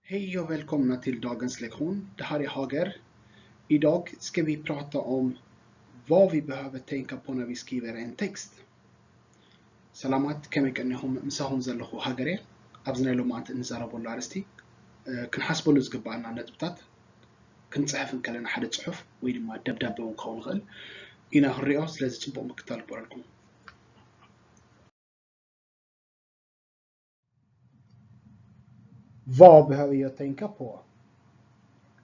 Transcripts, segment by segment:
Hej och välkomna till dagens lektion. Det här är Hager. Idag ska vi prata om vad vi behöver tänka på när vi skriver en text. ሰላማት፣ ከመይ ቀኒኹም? ምሳኹም ዘለኹ ሃገር እየ። ኣብዚ ናይ ሎማዓንቲ እንዛረበሉ ኣርእስቲ፣ እ፣ ክንሓስበሉ ዝግባኣና ነጥብታት፣ ክንጽሕፍ እንከለና ሓደ ጽሑፍ ወይ ድማ ደብዳበ እውን ክኸውን ይኽእል ኢና ክንሪኦ። ስለዚ ጽቡቕ ምክትታል ይግበረልኩም። Vad behöver jag tänka på?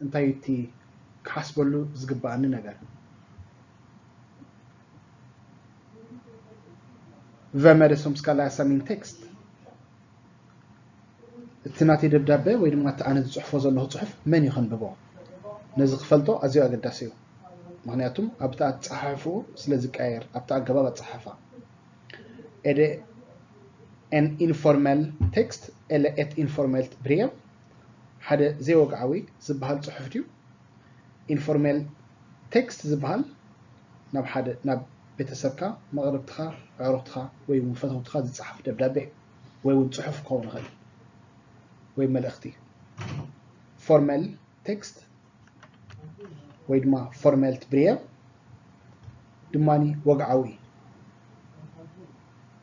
እንታይ እቲ ክሓስበሉ ዝግባኣኒ ነገር? Vem är det som ska läsa min text? እቲ ናተይ ደብዳበ ወይ ድማ እቲ ኣነ ዝጽሕፎ ዘለኹ ጽሑፍ መን እዩ ከንብቦ? ነዚ ክፈልጦ ኣዝዩ ኣገዳሲ እዩ። ምኽንያቱም ኣብቲ ኣጸሓሕፍኡ ስለ ዝቀያየር፣ ኣብቲ ኣገባብ ኣጸሓሕፋ። Är det en informell text eller ett informellt brev? ሓደ ዘይወግዓዊ ዝበሃል ጽሑፍ ድዩ? ኢንፎርሜል ቴክስት ዝበሃል ናብ ሓደ፣ ናብ ቤተሰብካ፣ መቕርብትኻ፣ ኣዕሩኽትኻ ወይ እውን ፈተውትኻ ዝጸሓፍ ደብዳቤ ወይ እውን ጽሑፍ ክኸውን ይኽእል ወይ መልእኽቲ። ፎርሜል ቴክስት ወይ ድማ ፎርሜልት ብሬቭ ድማኒ ወግዓዊ እዩ።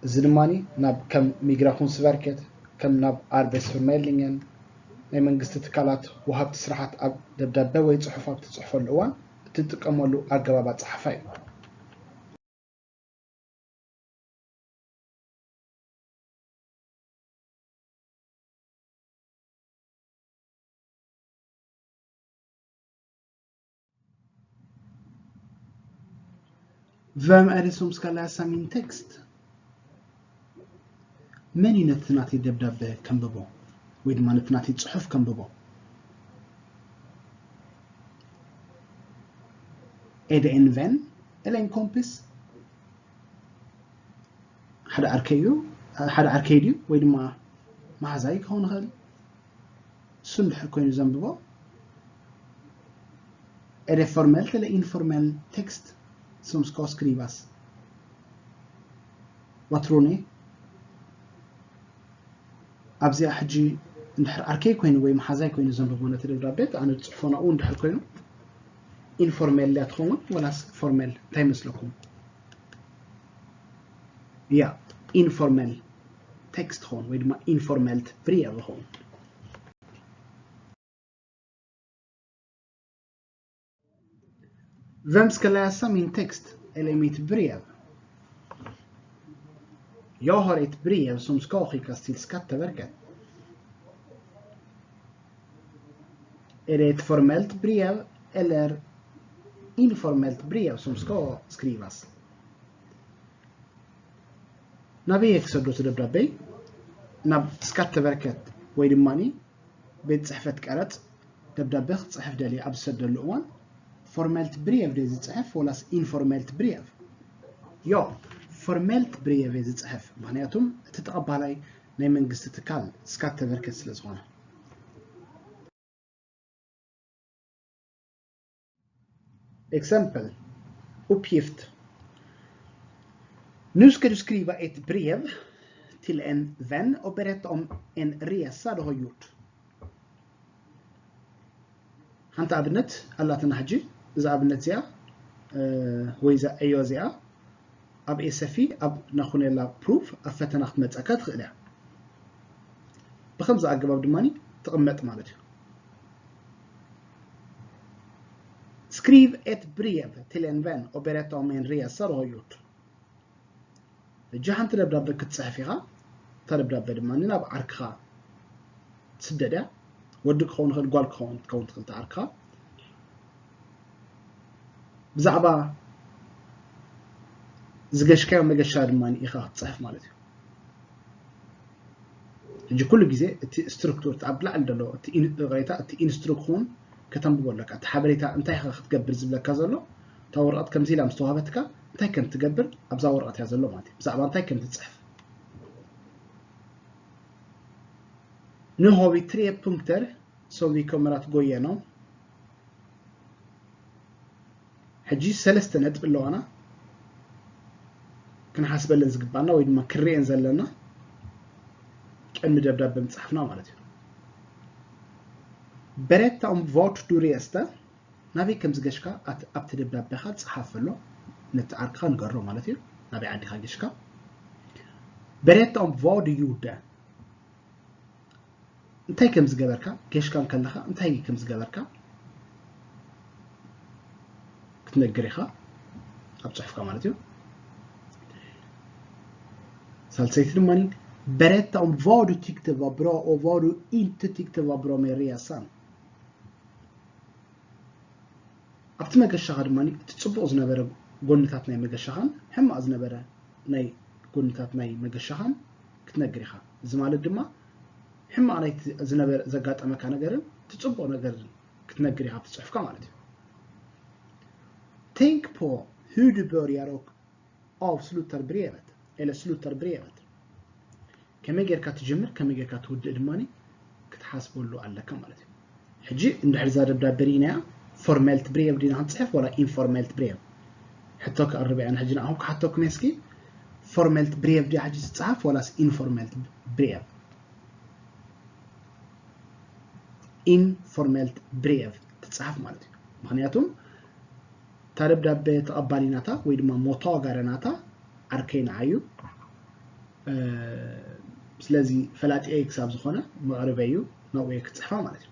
እዚ ድማኒ ናብ ከም ሚግራሽንስቨርከት፣ ከም ናብ ኣርቤትስፈርሜድሊንገን፣ ናይ መንግስቲ ትካላት ወሃብቲ ስራሓት ኣብ ደብዳበ ወይ ጽሑፍ ኣብ ትጽሕፈሉ እዋን እትጥቀመሉ ኣገባብ ኣጸሓሕፋ እዩ። Vem är det som ska läsa min text? መን እዩ ነቲ ናተይ ደብዳበ ከንብቦ ወይ ድማ ነቲ ናተይ ጽሑፍ ከንብቦ? Är det en vän eller en kompis? ሓደ ዓርከይ እዩ፣ ሓደ ዓርከይ ድዩ ወይ ድማ መሓዛይ ክኸውን ይኽእል። እሱ እንድሕር ኮይኑ ዘንብቦ፣ är det formellt eller informell text som ska skrivas? Vad tror ni? ኣብዚኣ ሕጂ እንድሕር ዓርከይ ኮይኑ ወይ መሓዛይ ኮይኑ ዘንብቦ ነቲ ደብዳቤ፣ ኣነ ዝጽሕፎ ናብኡ እንድሕር ኮይኑ፣ ኢንፎርሜል እያ ትኸውን ወላስ ፎርሜል? እንታይ ይመስለኩም? እያ፣ ኢንፎርሜል ቴክስት ትኸውን ወይ ድማ ኢንፎርሜልት ብሬቭ ይኸውን። Vem ska läsa min text eller mitt brev? Jag har ett brev som ska skickas till Skatteverket. Är det ett formellt brev eller informellt brev som ska skrivas? ናበይ እየ ክሰዶ እቲ ደብዳበይ? ናብ ስካተቨርከት ወይ ድማኒ ቤት ጽሕፈት ቀረጽ ደብዳበ ክጽሕፍ ደልየ ኣብ ዝሰደሉ እዋን፣ ፎርመልት ብሬቭ ድየ ዝጽሕፍ ወላስ ኢንፎርመልት ብሬቭ? ዮ፣ ፎርመልት ብሬቭ እየ ዝጽሕፍ፣ ምኽንያቱም እቲ ተቐባላይ ናይ መንግስቲ ትካል ስካተቨርከት ስለ ዝኾነ። Exempel. Uppgift. Nu ska du skriva ett brev till en vän och berätta om en resa du har gjort. ሓንቲ ኣብነት ኣላትና ሕጂ። እዛ ኣብነት እዚኣ፣ እ፣ ወይ እዛ ዕዮ እዚኣ ኣብ ኤሰፊ፣ ኣብ ናኹኔላ ፕሩፍ፣ ኣብ ፈተና ክትመጸካ ትኽእል እያ። ብኸምዚ ኣገባብ ድማ ትቕመጥ ማለት እዩ። Skriv ett brev till en vän och berätta om en resa du har gjort. ሕጂ ሓንቲ ደብዳበ ክትጽሕፍ ኢኻ። እታ ደብዳበ ድማ ናብ ዓርክኻ ትስደድ እያ። ወዲ ክኸውን ይኽእል፣ ጓል ክኸውን፣ ክትከውን ትኽእል እታ ዓርክኻ። ብዛዕባ ዝገሽካዮ መገሻ ድማ ኢኻ ክትጽሕፍ ማለት እዩ። ሕጂ ኩሉ ግዜ እቲ ስትሩክቱር፣ እቲ ኣብ ላዕሊ ዘሎ፣ እቲ ኢን-፣ ይቕሬታ፣ እቲ ኢንስትሩክሽን ከተንብቦ ኣለካ። እቲ ሓበሬታ እንታይ ኢኻ ክትገብር ዝብለካ ዘሎ፣ እታ ወረቐት ከምዚ ኢላ ምስ ተዋህበትካ እንታይ ከም ትገብር ኣብዛ ወረቐት እያ ዘሎ ማለት እዩ። ብዛዕባ እንታይ ከም ትጽሕፍ። Nu har vi tre punkter som vi kommer att gå igenom. ሕጂ ሰለስተ ነጥቢ ኣለዋና ክንሓስበለን ዝግባና ወይ ድማ ክንርእየን ዘለና ቅድሚ ደብዳበ ምጽሓፍና ማለት እዩ። Berätta om vart du reste. ናበይ ከም ዝገሽካ ኣብቲ ደብዳቤኻ ጸሓፈሉ። ነቲ ዓርክኻ ንገሮ ማለት እዩ። ናበይ ዓዲኻ ገሽካ። Berätta om vad du gjorde. እንታይ ከም ዝገበርካ፣ ገሽካ እንከለኻ እንታይ ከም ዝገበርካ ክትነግር ኢኻ ኣብ ጽሑፍካ ማለት እዩ። ሳልሰይቲ ድማ Berätta om vad du tyckte var bra och vad du inte tyckte var bra med resan. ኣብቲ መገሻኻ ድማ እቲ ጽቡቕ ዝነበረ ጎንታት ናይ መገሻኻን ሕማቕ ዝነበረ ናይ ጎንታት ናይ መገሻኻን ክትነግር ኢኻ። እዚ ማለት ድማ ሕማቕ ናይ ዝነበረ ዘጋጠመካ ነገርን እቲ ጽቡቕ ነገርን ክትነግር ኢኻ ኣብቲ ጽሑፍካ ማለት እዩ። Tänk på hur du börjar och avslutar brevet eller slutar brevet. ከመይ ጌርካ ትጅምር ከመይ ጌርካ ትውድእ ድማ ክትሓስበሉ ኣለካ ማለት እዩ። ሕጂ እንድሕር እዛ ደብዳቤ ርኢናያ formellt brev ዲና ክንፅሕፍ ዋላ informellt brev? ሕቶ ክቕርብ እያ። ሕጂ ንኣኹም ክሓተኩም እየ እስኪ፣ formellt brev ድያ ሕጂ ትፅሓፍ ዋላስ informellt brev? Informellt brev ትፅሓፍ ማለት እዩ። ምክንያቱም እታ ደብዳቤ ተቐባሊ ናታ ወይ ድማ mottagare ናታ ዓርከይ ንዓዩ። ስለዚ ፈላጢኤይ ክሳብ ዝኾነ መቕርበይ እዩ፣ ናብኡ እየ ክፅሕፋ ማለት እዩ።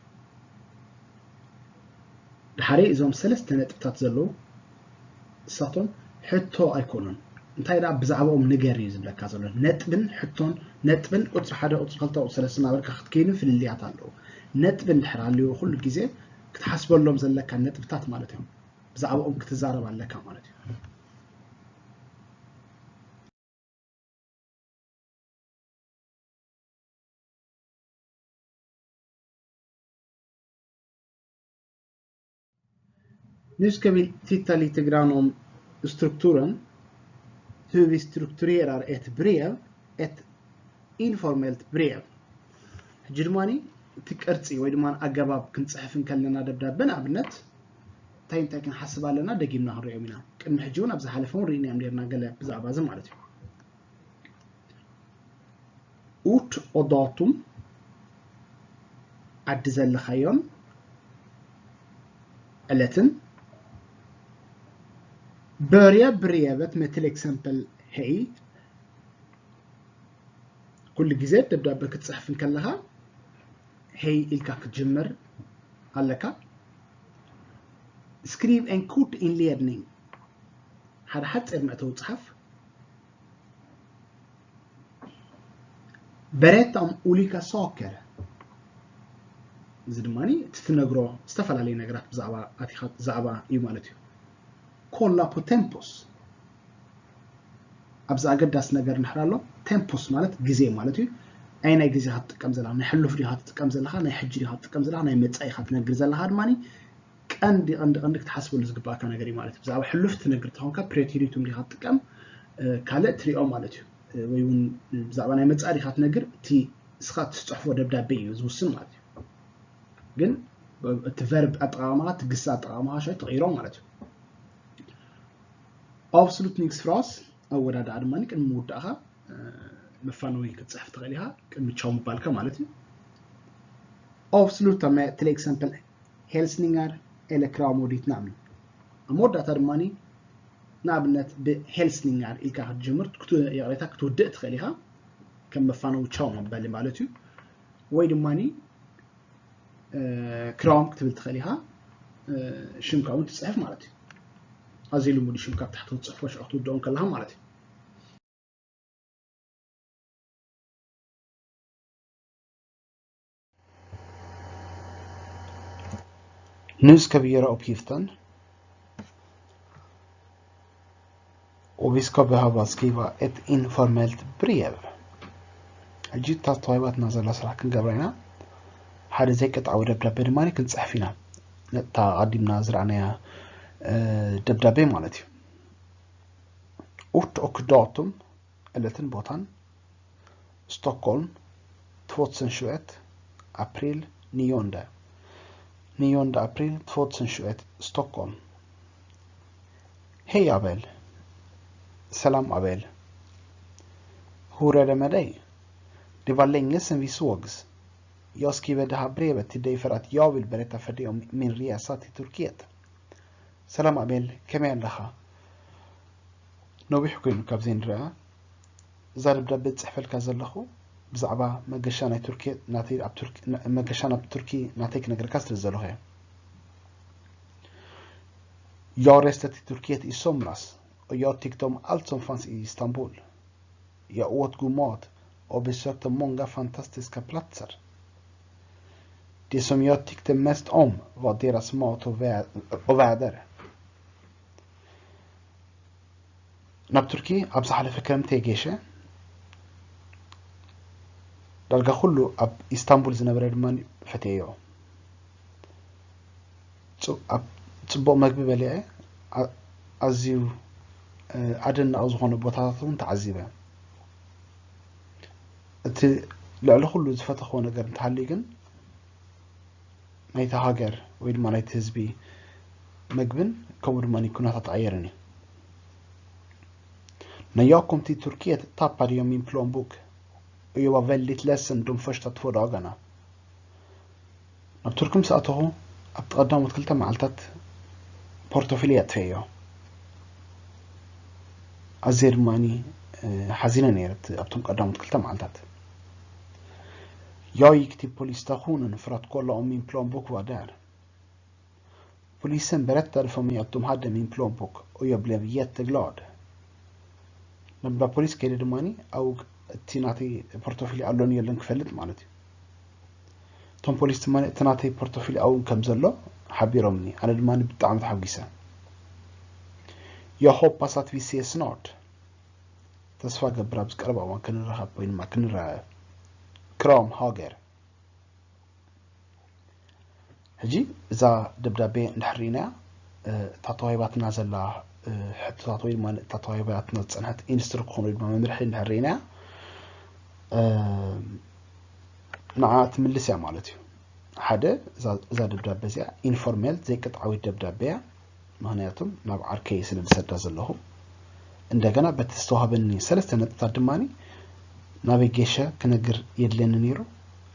ድሓረይ እዞም ሰለስተ ነጥብታት ዘለዉ ንሳቶም ሕቶ ኣይኮኑን። እንታይ ደኣ ብዛዕባኦም ንገር እዩ ዝብለካ ዘሎ። ነጥብን ሕቶን፣ ነጥብን ቁፅሪ ሓደ፣ ቁፅሪ ክልተ፣ ቁፅሪ ሰለስተ እናበልካ ክትከይድን ፍልልያት ኣለዎ። ነጥቢ እንድሕር ኣልዎ ኩሉ ግዜ ክትሓስበሎም ዘለካ ነጥብታት ማለት እዮም። ብዛዕባኦም ክትዛረብ ኣለካ ማለት እዩ። Nu ska vi titta lite grann om strukturen, hur vi strukturerar ett brev, ett informellt brev. ሕጂ ድማ እቲ ቅርፂ ወይ ድማ ኣገባብ ክንፅሕፍ እንከለና ደብዳበ ንኣብነት እንታይ እንታይ ክንሓስብ ኣለና ደጊምና ክንሪኦም ኢና። ቅድሚ ሕጂ እውን ኣብ ዝሓለፈ እውን ርኢናዮም ነርና ገለ ብዛዕባ እዚ ማለት እዩ። Ort och datum፣ ዓዲ ዘለኻዮን ዕለትን። Börja brevet med till exempel hej። ኩሉ ግዜ ደብዳቤ ክትፅሕፍ እንከለኻ ሄይ ኢልካ ክትጅምር ኣለካ። Skriv en kort inledning፣ ሓደ ሓፂር መእተዊ ፅሓፍ። Berätta om olika saker፣ እዚ ድማ እቲ ትነግሮ ዝተፈላለዩ ነገራት ብዛዕባ ኣቲኻ ዛዕባ እዩ ማለት እዩ። Kolla på tempos፣ ኣብዚ ኣገዳሲ ነገር እንድሕር ኣሎ፣ tempos ማለት ግዜ ማለት እዩ። ኣየናይ ግዜ ኢኻ ትጥቀም ዘለኻ? ናይ ሕሉፍ ዲኻ ትጥቀም ዘለኻ? ናይ ሕጂ ዲኻ ትጥቀም ዘለኻ? ናይ መጻኢ ኢኻ ትነግር ዘለኻ ድማ ቀንዲ ቀንዲ ቀንዲ ክትሓስበሉ ዝግባኣካ ነገር እዩ ማለት እዩ። ብዛዕባ ሕሉፍ ትነግር ተኾንካ ፕሬቴሪቱም ዲኻ ትጥቀም ካልእ ትሪኦ ማለት እዩ። ወይ እውን ብዛዕባ ናይ መጻኢ ዲኻ ትነግር፣ እቲ እስኻ ትፅሕፎ ደብዳቤ እዩ ዝውስን ማለት እዩ። ግን እቲ ቨርብ ኣጠቓቕማኻ፣ እቲ ግሲ ኣጠቓቕማኻ ሻይ ትቕይሮ ማለት እዩ። Avslutningsfras፣ ኣወዳድኣ ድማ ቅድሚ ምውዳእኻ መፋነዊ ክትፅሕፍ ትኽእል ኢኻ፣ ቅድሚ ቻው ምባልካ ማለት እዩ። Avsluta med till exempel hälsningar eller kram och ditt namn። ኣብ መወዳእታ ድማ ንኣብነት ብሄልስኒንጋር ኢልካ ክትጅምር፣ ይቕሬታ፣ ክትውድእ ትኽእል ኢኻ፣ ከም መፋነዊ ቻው መበሊ ማለት እዩ። ወይ ድማ ክራም ክትብል ትኽእል ኢኻ፣ ሽምካ እውን ትፅሕፍ ማለት እዩ። ኣዝዩ ልሙድ ሽምካ ኣብ ታሕቲ ክትፅሕፎ ሽዑ ክትውድኦ ከለኻ ማለት እዩ። Nu ska vi göra uppgiften. Och vi ska behöva skriva ett informellt brev. ሕጂ እታ ተዋሂባትና ዘላ ስራሕ ክንገብራ ኢና። ሓደ ዘይቀጥዓዊ ደብዳቤ ድማ ክንፅሕፍ ኢና። ነታ ኣቐዲምና ዝረኣናያ ደብዳቤ ማለት እዩ። Ort och datum፣ ዕለትን ቦታን። Stockholm, tvåtusen tjugoett, april nionde. Nionde april tvåtusen tjugoett, Stockholm. Hej Abel. Salam Abel. Hur är det med dig? Det var länge sedan vi sågs. Jag skriver det här brevet till dig för att jag vill berätta för dig om min resa till Turkiet. ሰላም ኣቤል፣ ከመይ ኣለኻ? ነዊሕ ኮይኑ ካብ ዘይንረኣ። እዛ ደብዳቤ ዝጽሕፈልካ ዘለኹ ብዛዕባ መገሻ ናይ ቱርኪ ናተይ ኣብ ቱርኪ መገሻ ናብ ቱርኪ ናተይ ክነግረካ ስለ ዘለኹ እየ። Jag reste till Turkiet i somras och jag tyckte om allt som fanns i Istanbul. Jag åt god mat och besökte många fantastiska platser. Det som jag tyckte mest om var deras mat och, vä- och väder. ናብ ቱርኪ ኣብ ዝሓለፈ ክረምቲ እየ ገይሸ። ዳርጋ ኩሉ ኣብ ኢስታንቡል ዝነበረ ድማ ፈትየዮ። ጽ- ኣብ ጽቡቕ መግቢ በሊዐ። ኣ- ኣዝዩ ኣደናቒ ዝኾነ ቦታታት እውን ተዓዚበ። እቲ ልዕሊ ኩሉ ዝፈተኽዎ ነገር እንተሃልዩ ግን ናይቲ ሃገር ወይ ድማ ናይቲ ህዝቢ መግብን ከምኡ ድማ ኩነታት ኣየርን እዩ። När jag kom till Turkiet tappade jag min plånbok och jag var väldigt ledsen de första två dagarna. ናብ ቱርኪ ምስ ኣተኹ ኣብቲ ቀዳሞት ክልተ መዓልታት ፖርቶፊሊ ኣጥፈዮ። ኣዝየ ድማ ሓዚነ ነይረ ኣብቶም ቀዳሞት ክልተ መዓልታት። Jag gick till polisstationen för att kolla om min plånbok var där. Polisen berättade för mig att de hade min plånbok och jag blev jätteglad. ናብ እንዳ ፖሊስ ከይደ ድማ ኣብኡ እቲ ናተይ ፖርቶፊሊ ኣሎን የለን ክፈልጥ ማለት እዩ። እቶም ፖሊስ ድማ እቲ ናተይ ፖርቶፊሊ ኣብኡ ከም ዘሎ ሓቢሮምኒ። ኣነ ድማ ብጣዕሚ ተሓጒሰ። Jag hoppas att vi ses snart. ተስፋ ገብር ኣብዚ ቀረባ እዋን ክንራኸብ ወይ ድማ ክንረኣየ። Kram Hager. ሕጂ እዛ ደብዳቤ እንድሕር ርኢናያ እታ ተዋሂባትና ዘላ ሕቶታት ወይ ድማ እታ ተዋሂባትና ዝፀንሐት ኢንስትሩክሽን ወይ ድማ መምርሒ እንድሕር ርኢናያ ንዓ ትምልስ እያ ማለት እዩ። ሓደ እዛ ደብዳቤ እዚኣ ኢንፎርሜልት ዘይቅጥዓዊት ደብዳቤ እያ። ምኽንያቱም ናብ ዓርከይ ስለ ዝሰዳ ዘለኹ እንደገና በቲ ዝተዋህበኒ ሰለስተ ነጥብታት ድማ ናበይ ጌሸ ክነግር የድልየኒ ነይሩ።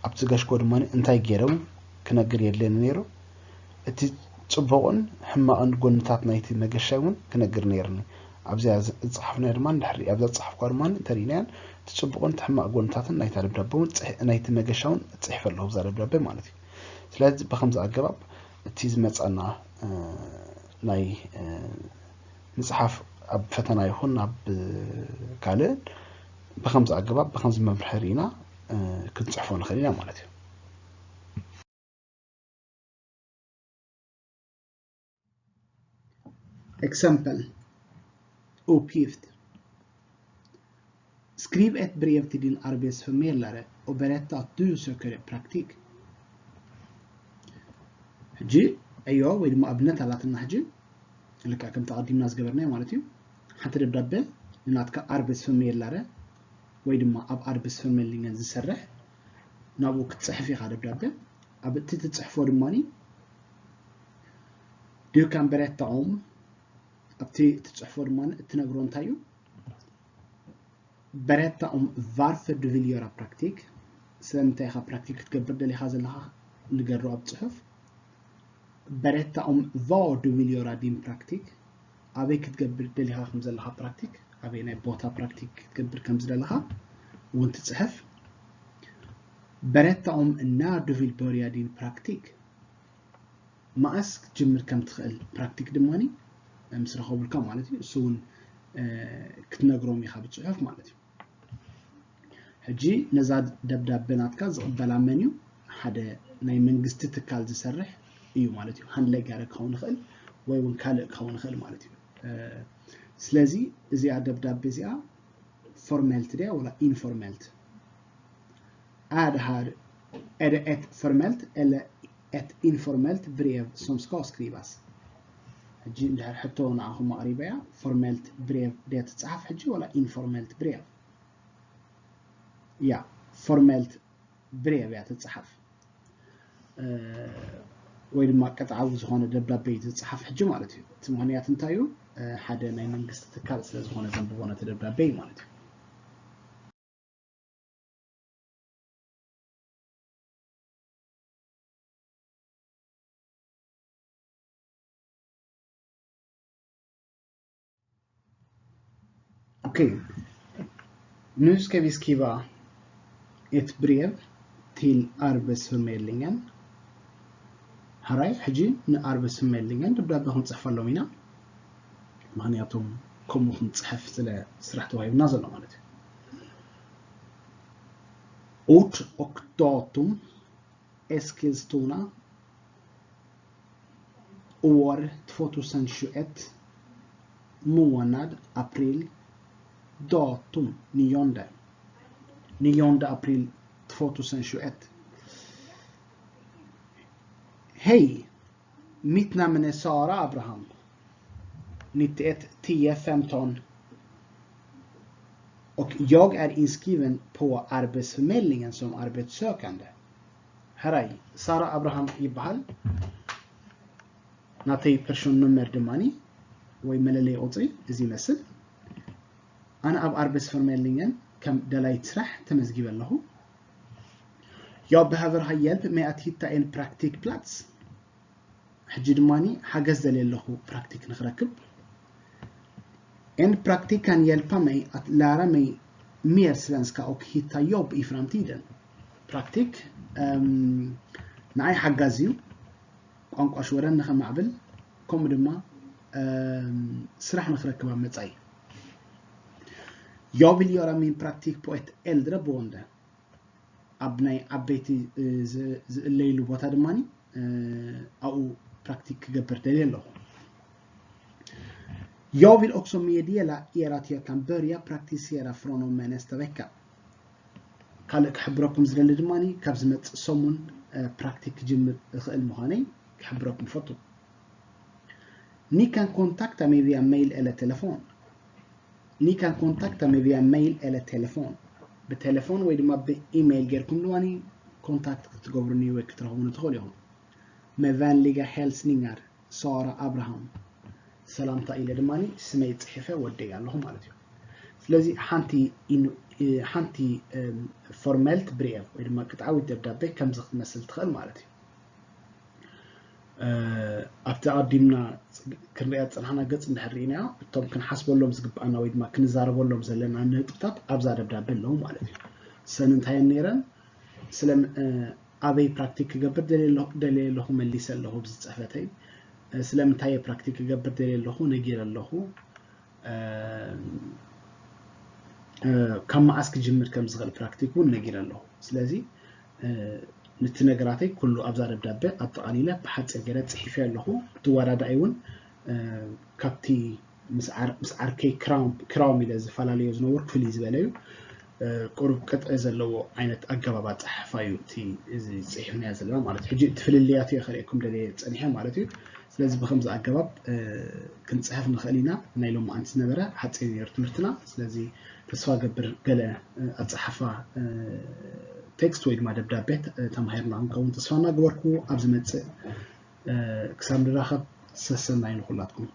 ኣብቲ ዝገሽኮ ድማ እንታይ ገይረ እውን ክነግር የድልየኒ ነይሩ። እቲ ጽቡቕን ሕማቕን ጎንታት ናይቲ መገሻይ እውን ክነግር ነይርኒ። ኣብዚኣ ዝጸሓፍናዮ ድማ እንድሕር ኣብዛ ዝጸሓፍኳ ድማ እንተሪእናያን እቲ ጽቡቕን እቲ ሕማቕ ጎንታትን ናይታ ደብዳቤ እውን ናይቲ መገሻ እውን ጽሒፈ ኣለኹ ኣብዛ ደብዳቤ ማለት እዩ። ስለዚ ብኸምዚ ኣገባብ እቲ ዝመጸና ናይ ምፅሓፍ ኣብ ፈተና ይኹን ኣብ ካልእ ብኸምዚ ኣገባብ ብኸምዚ መምርሒ ርኢና ክንፅሕፎ ንኽእል ኢና ማለት እዩ። Exempel. Uppgift. Skriv ett brev till din arbetsförmedlare och berätta att du söker praktik. ሕጂ ዕዮ ወይ ድማ ኣብነት ኣላትና ሕጂ ልክዕ ከም ተቐዲምና ዝገበርናዮ ማለት እዩ። ሓንቲ ደብዳቤ ንናትካ ኣርቤስፈርሜድላረ ወይ ድማ ኣብ ኣርቤስፈርሜድሊንገን ዝሰርሕ ናብኡ ክትፅሕፍ ኢኻ ደብዳቤ። ኣብ እቲ ትፅሕፎ ድማ ዲዩ ካን በሬታ ኦም ኣብቲ ትፅሕፎ ድማ እትነግሮ እንታይ እዩ? Berätta om varför du vill göra praktik. ስለምንታይ ኢኻ ፕራክቲክ ክትገብር ደሊኻ ዘለኻ ንገሮ ኣብ ጽሑፍ። Berätta om vad du vill göra din praktik. ኣበይ ክትገብር ደሊኻ ከም ዘለኻ ፕራክቲክ ኣበይ ናይ ቦታ ፕራክቲክ ክትገብር ከም ዝደለኻ እውን ትጽሕፍ። Berätta om när du vill börja din praktik. መኣስ ክትጅምር ከም ትኽእል ፕራክቲክ ድማ ምስ ረኸቡልካ ማለት እዩ። እሱ እውን ክትነግሮም ኢኻ ብፅሑፍ ማለት እዩ። ሕጂ ነዛ ደብዳቤ ናትካ ዝቕበላ መን እዩ? ሓደ ናይ መንግስቲ ትካል ዝሰርሕ እዩ ማለት እዩ። ሃንድለጋሪ ክኸውን ይኽእል ወይ እውን ካልእ ክኸውን ይኽእል ማለት እዩ። ስለዚ እዚኣ ደብዳቤ እዚኣ ፎርማልት ድያ ወላ ኢንፎርማልት? Är det här, är det ett formellt eller ett informellt brev som ska skrivas? ሕጂ እንድሕር ሕቶ ንዓኹም ኣቕሪበያ ፎርማልት ብሬቭ ድያ ትፅሓፍ ሕጂ ወላ ኢንፎርማልት ብሬቭ? ያ ፎርማልት ብሬቭ እያ ትፅሓፍ። ወይ ድማ ቀጥዓዊ ዝኾነ ደብዳቤ እዩ ዝፅሓፍ ሕጂ ማለት እዩ። እቲ ምኽንያት እንታይ እዩ? ሓደ ናይ መንግስቲ ትካል ስለ ዝኾነ ዘንብቦ ነቲ ደብዳቤ እዩ ማለት እዩ። Okej. Nu ska vi skriva ett brev till Arbetsförmedlingen. ሕራይ ሕጂ ንኣርበስፍርሜድሊንገን ደብዳቤ ክንፅሕፈሎም ኢና። ምክንያቱም ከምኡ ክንፅሕፍ ስለ ስራሕ ተዋሂብና ዘሎ ማለት እዩ። Ort och datum: Eskilstuna, år två tusen tjugoett, månad april, datum nionde, nionde april två tusen tjugoett. Hej, mitt namn är Sara Abraham, nittioett tio femton, och jag är inskriven på Arbetsförmedlingen som arbetssökande. ሕራይ ሳራ ኣብርሃም ይበሃል። ናተይ ፐርሶን ነምበር ድማኒ ወይ መለለይ ቁፅሪ እዚ ይመስል። ኣነ ኣብ ኣርበስፍርሜድሊንገን ከም ደላይት ስራሕ ተመዝጊበ ኣለኹ። Jag behöver ha hjälp med att hitta en praktikplats. ሕጂ ድማኒ ሓገዝ ደልየ ኣለኹ ፕራክቲክ ንክረክብ። En praktik kan hjälpa mig att lära mig mer svenska och hitta jobb i framtiden. ፕራክቲክ እም፣ ንዓይ ሓጋዚ እዩ፣ ቋንቋ ሽወደን ንኸማዕብል፣ ከምኡ ድማ እም፣ ስራሕ ንክረክብ ኣብ መጻኢ። Jag vill göra min praktik på ett äldreboende. ኣብ ናይ ዓበይቲ እ፣ ዝ- ዝእለይሉ ቦታ ድማ ኣብኡ ፕራክቲክ ክገብር ደልየ ኣለኹ። Jag vill också meddela er att jag kan börja praktisera från och med nästa vecka. ካልእ ክሕብረኩም ዝደሊ ድማ ካብ ዝመፅእ ሰሙን እ፣ ፕራክቲክ ክጅምር እኽእል ምዃነይ ክሕብረኩም ፈቱ። Ni kan kontakta mig via mail eller telefon. Ni kan kontakta mig via mail eller telefon. ብቴሌፎን ወይ ድማ ብኢሜይል ጌርኩም ድማ ኮንታክት ክትገብሩኒ ወይ ክትረኽቡኒ ትኽእሉ ኢኹም። Med vänliga hälsningar, Sara Abraham. ሰላምታ ኢለ ድማ ስመይ ፅሒፈ ወደይ ኣለኹ ማለት እዩ። ስለዚ ሓንቲ ኢኑ- ሓንቲ እም፣ ፎርማልት ብሬቭ ወይ ድማ ቅጥዓዊት ደብዳቤ ከምዚ ክትመስል ትኽእል ማለት እዩ። እ፣ ኣብቲ ኣቐዲምና ክንሪኣ ዝፀናሕና ገፅ እንድሕር ርኢናዮ፣ እቶም ክንሓስበሎም ዝግብኣና ወይ ድማ ክንዛረበሎም ዘለና ነጥብታት ኣብዛ ደብዳቤ ኣለዉ ማለት እዩ። ሰን እንታይ እየን ነይረን? ስለ እ፣ ኣበይ ፕራክቲክ ክገብር ደልየ ኣለኹ- ደልየ ኣለኹ መሊሰ ኣለኹ ብዝፅሕፈተይ። እ፣ ስለምንታይ እየ ፕራክቲክ ክገብር ደልየ ኣለኹ ነጊረ ኣለኹ። እ፣ እ፣ ካብ መዓስ ክጅምር ከም ዝኽእል ፕራክቲክ እውን ነጊረ ኣለኹ። ስለዚ እ፣ ነቲ ነገራተይ ኩሉ ኣብዛ ደብዳቤ ኣጠቓሊለ ብሓፂር ገይረ ፅሒፈ ኣለኹ። እቲ ዋዳዳኢ እውን እ፣ ካብቲ ምስ ዓር- ምስ ዓርከይ ክራውም ክራውም ኢለ ዝፈላለዮ ዝነበርኩ ፍልይ ዝበለ እዩ። እ፣ ቁሩብ ቅጥዒ ዘለዎ ዓይነት ኣገባብ ኣፀሓሕፋ እዩ እቲ እዚ ፅሒፍናዮ ዘለና ማለት እዩ። ሕጂ እቲ ፍልልያቱ እየ ከርእየኩም ደልየ ፀኒሐ ማለት እዩ። ስለዚ ብከምዚ ኣገባብ እ፣ ክንፅሕፍ ንኽእል ኢና። ናይ ሎማዓንቲ ዝነበረ ሓፂር ነይሩ ትምህርትና። ስለዚ ተስፋ ገብር ገለ እ፣ ኣፀሓሕፋ እ፣ ቴክስት ወይ ድማ ደብዳቤ እ፣ ተማሂርና ክንከውን ተስፋ እናገበርኩ ኣብ ዝመፅእ እ፣ ክሳብ ንራኸብ ሰሰናዩ ንኹላትኩም።